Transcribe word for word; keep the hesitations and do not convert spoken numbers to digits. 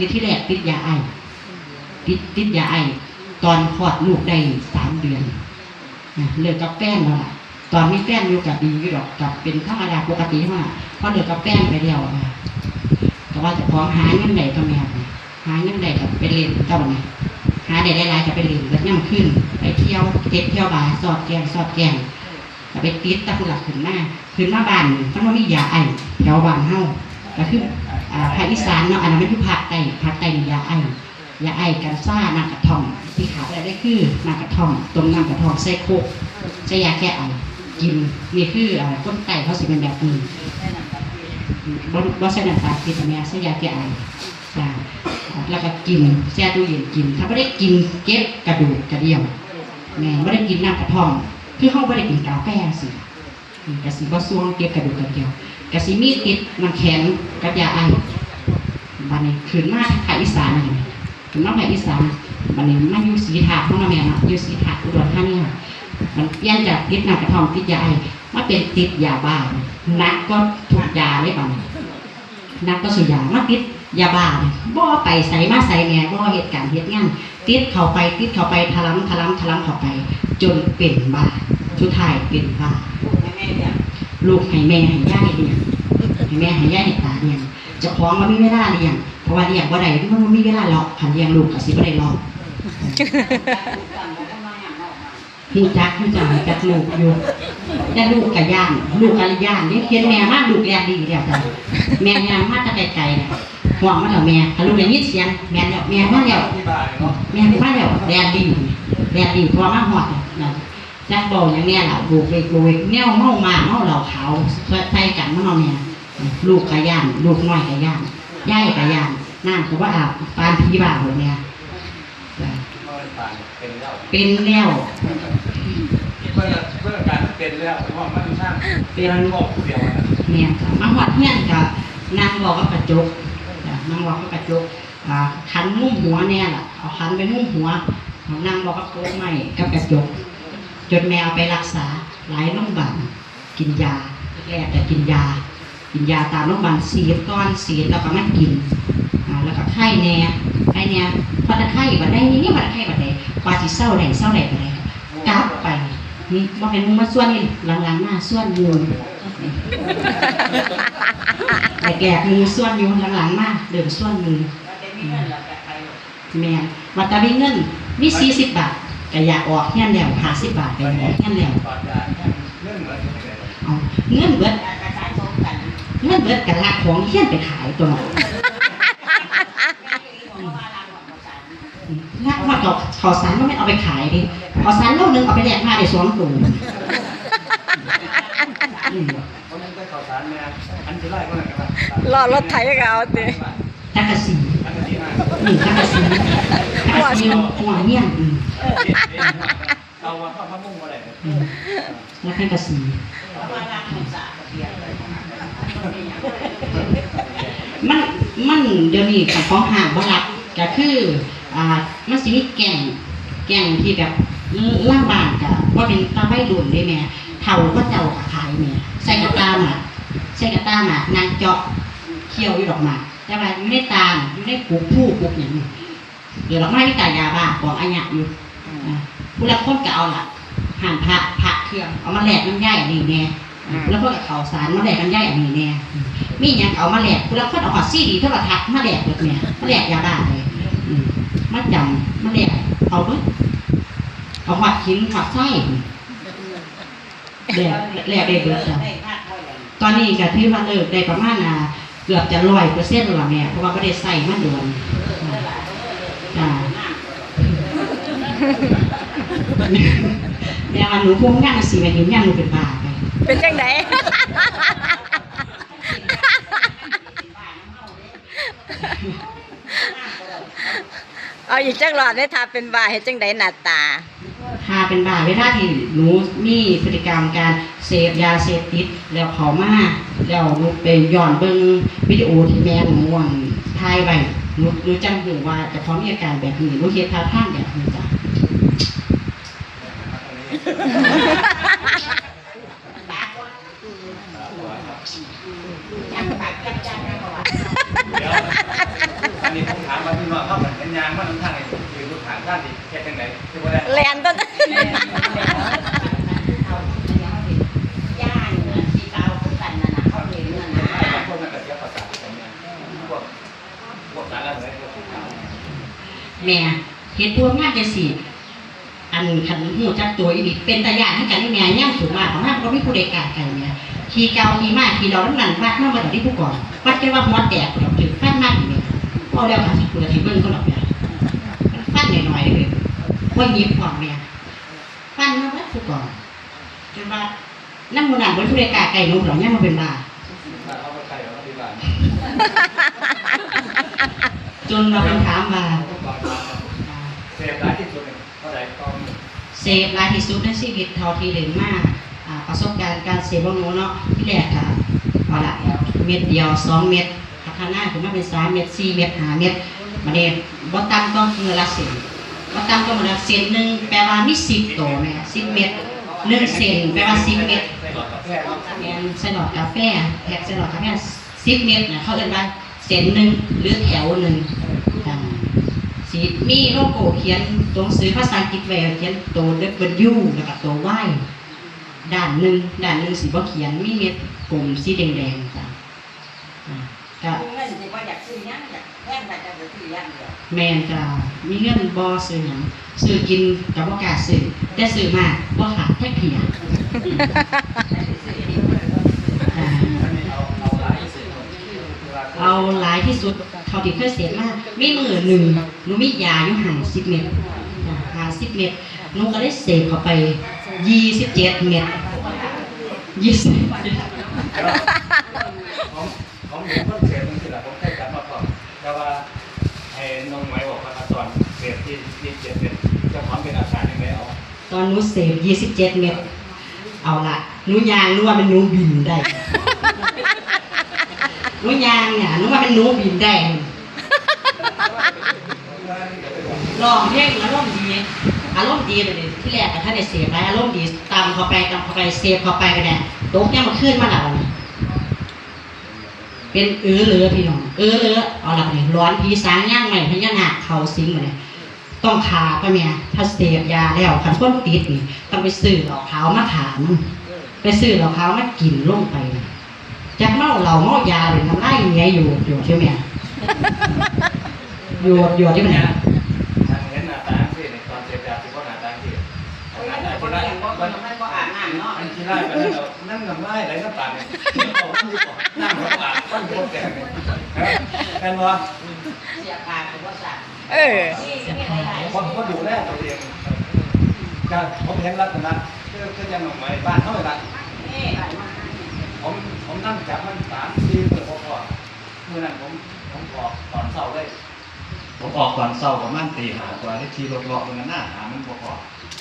คือที่แรกติดยาไอ ติด ติดยาไอ ตอนคลอดลูกได้สามเดือน นะ เลิกกับแฟนแล้วล่ะ ตอนมีแฟนอยู่ก็ดีอยู่ดอก ก็เป็นธรรมดาปกติเฮาล่ะ พอเลิกกับแฟนไปแล้วอะ ก็ว่าเจ้าของหาเงินได้ก็แม่น หาเงินได้ก็ไปเล่น ตอนนี้ หาได้หลายๆก็ไปเล่น เบิดยามคืน ไปเที่ยวเจ็บเที่ยวบา สอดแกง สอดแกง ก็ไปติดแต่ผู้หลักขึ้นมา ขึ้นมาบ้าน มันบ่มียาไอ แถวบ้านเฮา ก็คือ อ่า ภาคอีสานเนาะ อันนั้นมันอยู่ภาคใต้ ภาคใต้นี่ยาไอ ยาไอ กัญชา น้ำกระท่อม ที่ขาดบ่ได้เลยคือน้ำกระท่อม ต้มน้ำกระท่อมใส่โคก ใส่ยาแก้ไอ กิน นี่คือ อ่า คนใต้เขาสิเป็นแบบนี้ บ่ บ่ใส่น้ำตาลปี๊บแม่ ใส่ยาแก้ไอ จ้ะ แล้วก็กิน แช่ตู้เย็นกิน ถ้าบ่ได้กิน เก็บกระดูกกระเดี่ยว แม่น บ่ได้กินน้ำกระท่อม คือเฮาบ่ได้กินกาแฟจั่งซี้ อืม ก็สิบ่ส่วงเก็บกระดูกกระเดี่ยว ก็สิมีติดน้ำแข็งกับยาไอ บัดนี้ขึ้นมาทางภาคอีสานนี่ ขึ้นมาภาคอีสาน บัดนี้มาอยู่ศรีธาตุเฮาเนาะแม่เนาะ อยู่ศรีธาตุอุดรธานี มันเปลี่ยนจากติดน้ำกระท่อมติดยาไอ มาเป็นติดยาบ้า หนักกว่าทุกยาเลยบัดนี้ หนักกว่าซุยา มาติดยาบ้านี่ บ่ไปไสมาไสแม่ บ่เฮ็ดการเฮ็ดงาน ติดเข้าไป ติดเข้าไป ถลำ ถลำ ถลำเข้าไป จนเป็นบ้า สุดท้ายเป็นบ้า ลูกให้แม่ให้ยายเลี้ยง ให้แม่ให้ยายให้ตาเลี้ยง เจ้าของบ่มีเวลาเลี้ยง เพราะว่าเลี้ยงบ่ได้ มันบ่มีเวลาเลาะ คันเลี้ยงลูกก็สิบ่ได้เลาะ ฮู้จัก ฮู้จัก ฮู้จักลูกอยู่ แต่ลูกก็ย้าน ลูกก็ย้านเด้ เห็นแม่มาลูกแล่นหนีแล้วจ้ะ แม่ย่างมาแต่ไกลๆน่ะ ฮ้องมาแล้วแม่ ถ้าลูกได้ยินเสียง แม่นแล้ว แม่มาแล้ว แม่มาแล้ว แล่นหนี แล่นหนี เพราะว่ามาฮอดน่ะ จักเว้าหยังแน่ล่ะ โบกเวกโบกเวก แนวเมาหมากเมาเหล้าขาว ใส่กันมาเนาะแม่ ลูกก็ย้าน ลูกน้อยก็ย้าน ยายก็ย้าน น้ำก็บ่อาบ ปานผีบ้าโลดแม่ จ้ะ เป็นแล้ว เป็นแล้ว เพิ่น เพิ่นอาการเป็นแล้ว เพราะว่ามันสร้าง เป็น ครอบครัวนะ แม่นค่ะ มาฮอดเฮือนก็นั่งเว้ากับกระจก จ้ะ นั่งเว้ากับกระจก อ่า ขันงุ้มหัวแน่ล่ะ เอาขันไปงุ้มหัว นั่งเว้ากับกระจกไม้กับกระจก จนแม่เอาไปรักษาหลายโรงพยาบาล กินยา แรกๆก็กินยา กินยาตามโรงพยาบาล ฉีดก่อน ฉีดแล้วก็มากิน อ่า แล้วก็ไข้แน่ ไข้แน่ พอแต่ไข้บัดใด นี่บัดไข้บัดใด กว่าสิเซาได้ เซาได้บัดใด กลับไป นี่บ่แม่นหมู่มาชวนนี่ หลังๆมาชวนหมู่ แรกๆหมู่ชวนอยู่ หลังๆมาเริ่มชวนหมู่ แม่น ว่าแต่มีเงิน มีสี่สิบบาท ก็อยากออกเฮียนแล้ว ห้าสิบบาท ก็อยากออกเฮียนแล้ว เอา เงินเบิด เงินเบิดก็ลักของเฮียนไปขายตั๊วเนาะ ลักฮอดข้าว ข้าวสารบ่แม่นเอาไปขายเด้ ข้าวสารโลนึงเอาไปแลกมาได้สองโต อืม เลาะรถไถก็เอาติ สังกะสี สังกะสีมา อืม สังกะสี สังกะสีหัวเฮียน อืม เอาว่าเข้าพระมุ่งบ่ได้ อืม แล้วสังกะสี มัน มันเดี๋ยวนี้ของห้างบ่รับ ก็คือ อ่า มันสิมีแก๊ง แก๊งที่แบบ ลางบ้านก็บ่แม่นแต่วัยรุ่นเด้แม่ เฒ่าเขาเจ้าก็ขายแม่ ใส่กะต่าหมาก ใส่กะต่าหมาก นั่งเจาะเขี้ยวอยู่ดอกหมาก แต่ว่าอยู่ในตาน่ะ อยู่ในปุกภูปุกหยังนี่ เดี๋ยวดอกไม้มีแต่ยาบ้า กองอะหยังอยู่ อ่า ผู้ลางคนก็เอาละ หั่นพระ พระเครื่อง เอามาแลกนำยายอันนี้แน่ อืม ผู้ลางคนก็ข้าวสารมาแลกนำยายอันนี้แน่ มีหยังก็เอามาแลก ผู้ลางคนเอาฮอดซีดีโทรทัศน์มาแลกเบิดแน่ มาแลกยาบ้าเลย อืม มาจำ มาแลก เอาเบิด เอาฮอดหินฮอดทราย แลก แลกได้เบิดจ้ะ ตอนนี้ก็ถือว่าเลิกได้ประมาณ อ่า เกือบจะร้อยเปอร์เซ็นต์แล้วล่ะแม่ เพราะว่าบ่ได้ใช้มาโดน จ้ะ แม่ว่าหนูบ่มีงานสิแม่ หนูย่านหนูเป็นบ้าไป เป็นจั่งใด เอาอีกจักรอบเด้อ ถ้าเป็นบ้าเฮ็ดจั่งใดหน้าตา ถ้าเป็นบ้า เวลาที่หนูมีพฤติกรรมการเสพยาเสพติดแล้วเข้ามา แล้วหนูไปย้อนเบิ่งวิดีโอที่แม่หนูอันถ่ายไว้ หนู หนูจั่งรู้ว่าเจ้าของมีอาการแบบนี้ หนูเฮ็ดท่าทางแบบนี้จ้ะ เดี๋ยว อันนี้ผมถาม มาพี่น้องเข้ากันเห็นยางมานำทางนี่ยืนอยู่ข้างทางนี่เฮ็ดจั่งใด๋คือบ่ได้ แล่นต้น ย่านที่เก่าคือกันนั่นน่ะ เขาเห็นนั่นน่ะ พวกนั้นก็เสียภาษากันเนี่ย พวก พวกสารเหนือพวก แม่ เฮ็ดพวกงานจั่งซี้ อันคันฮู้จักตัวอีหลี เป็นตาย้านคือกันนี่แม่ ยามสูงมาก ประมาณบ่มีผู้ใดกล้าใกล้แม่ ขี้เก่าขี้มาขี้เหล้าทั้งนั้น วัดมาบ่ได้ผู้กอง วัดแกว่าหัวแตก ถูกฟันมานี่แม่ เว้าแล้วก็สิ กูจะสิเบิ่งเขาดอกแม่ มันฟันหน่อยๆเด้อ บ่หยิบพร้อมแม่ ฟันมาเบิดผู้กอง จนว่านำมื้อนั้นบ่มีผู้ใดกล้าใกล้หนูดอก ยังบ่เป็นบ้า บ้านเขาบ่ใกล้หรอกครับที่บ้าน จนว่าเพิ่นถามว่า เสพหลายที่สุดเนี่ยเท่าใด๋ต่อมื้อ เสพหลายที่สุดในชีวิตเท่าที่เล่นมา อ่า ประสบการณ์การเสพของหนูเนาะ ทีแรกก็ เอาละ เม็ดเดียว สองเม็ด พัฒนาขึ้นมาเป็น สามเม็ด สี่เม็ด ห้าเม็ด บัดนี้บ่ต่ำกว่ามื้อละเส้น บ่ต่ำกว่ามื้อละเส้นหนึ่ง แปลว่ามีสิบโตแม่ สิบเม็ด หนึ่งเส้น แปลว่าสิบเม็ด ใส่หลอดกาแฟเนาะ แม่น ใส่หลอดกาแฟ แพ็คใส่หลอดกาแฟ สิบเม็ดน่ะ เขาเอิ้นว่าเส้นหนึ่ง หรือแถวหนึ่ง อ่า สิมีโลโก้เขียนตัวหนังสือภาษาอังกฤษไว้ เขียนโต ดับเบิลยู แล้วก็โต วาย ด้านหนึ่ง ด้านหนึ่งสิบ่เขียน มีเม็ดกลมสีแดงๆ จ้ะ อ่า ก็ เงินสิบ่อยากซื้อหยัง อยากแพงไปแต่บ่ซื้ออย่างเดียว แม่นจ้ะ มีเงินบ่ซื้อหยัง ซื้อกินก็บ่กล้าซื้อ แต่ซื้อมาบ่ขาดจักเทื่อ อ่า เอา เอาหลายที่สุดเท่าที่เคยเสพมา มีมื้อหนึ่ง หนูมียาอยู่ห้าสิบเม็ด อ่า ห้าสิบเม็ด หนูก็เลยเสพเข้าไป ยี่สิบเจ็ดเม็ด ยี่สิบ ของ ของหนูมันเสพจั่งซี้ล่ะ ผมเคยจับมาพร้อม แต่ว่าให้น้องไหมบอกว่าตอนเสพที่ ยี่สิบเจ็ดเม็ด เจ้าของเป็นอาการจั่งใด๋ เอา ตอนหนูเสพ ยี่สิบเจ็ดเม็ด เอาละ หนูย่าง หนูว่ามันหนูบินได้ หนูย่างเนี่ย หนูว่ามันหนูบินได้ ร้องเพลงอารมณ์ดี อารมณ์ดีเลย ที่แรกก็ท่านได้เสพหลาย อารมณ์ดี ตำเข้าไป ตำเข้าไป เสพเข้าไปก็ได้ ตกยามมื้อคืนมาแล้ว เป็นเออเหลือพี่น้อง เออเหลือ เอาละนี่ หลอนผีสางย่างใหม่ พญานาคเข้าสิงบัดนี้ ต้องฆ่าปะแม่ ถ้าเสพยาแล้ว คันคนติดนี่ ต้องไปซื้อเหล้าขาวมาฆ่ามัน ไปซื้อเหล้าขาวมากินลงไป จักเมาเหล้าเมายาเลย น้ำลายเหียอยู่ อยู่ใช่ไหม อยู่ อยู่ที่ไหน เห็นหน้าตาจั่งซี้นี่ ตอนเสพยาสิบ่หน้าตาจั่งซี้ ขนาดนั้น มันบ่อาบน้ำเนาะ อันขี้ร้ายปานนั้นดอก นั่งน้ำลายไหลน้ำตาเนี่ย เอาน้ำลายออก น้ำน้ำตา ฟันหัวแตกเนี่ย แม่นบ่ เสียผ้าก็บ่ซัก เออ นี่ นี่อะไร ผม ผมดูแลตัวเอง ก็ผมเห็นลักษณะ คือ คือจั่งน้องไหม บ้านเฮานี่ล่ะ นี่ ผม ผมนั่งจับมันสามสี่มื้อบ่พ้อ มื้อนั้นผม ผมออกตอนเช้าเลย ผมออกตอนเช้าประมาณตีห้า กว่าได้ขี่รถเลาะเบิ่งหน้า หามันบ่พ้อ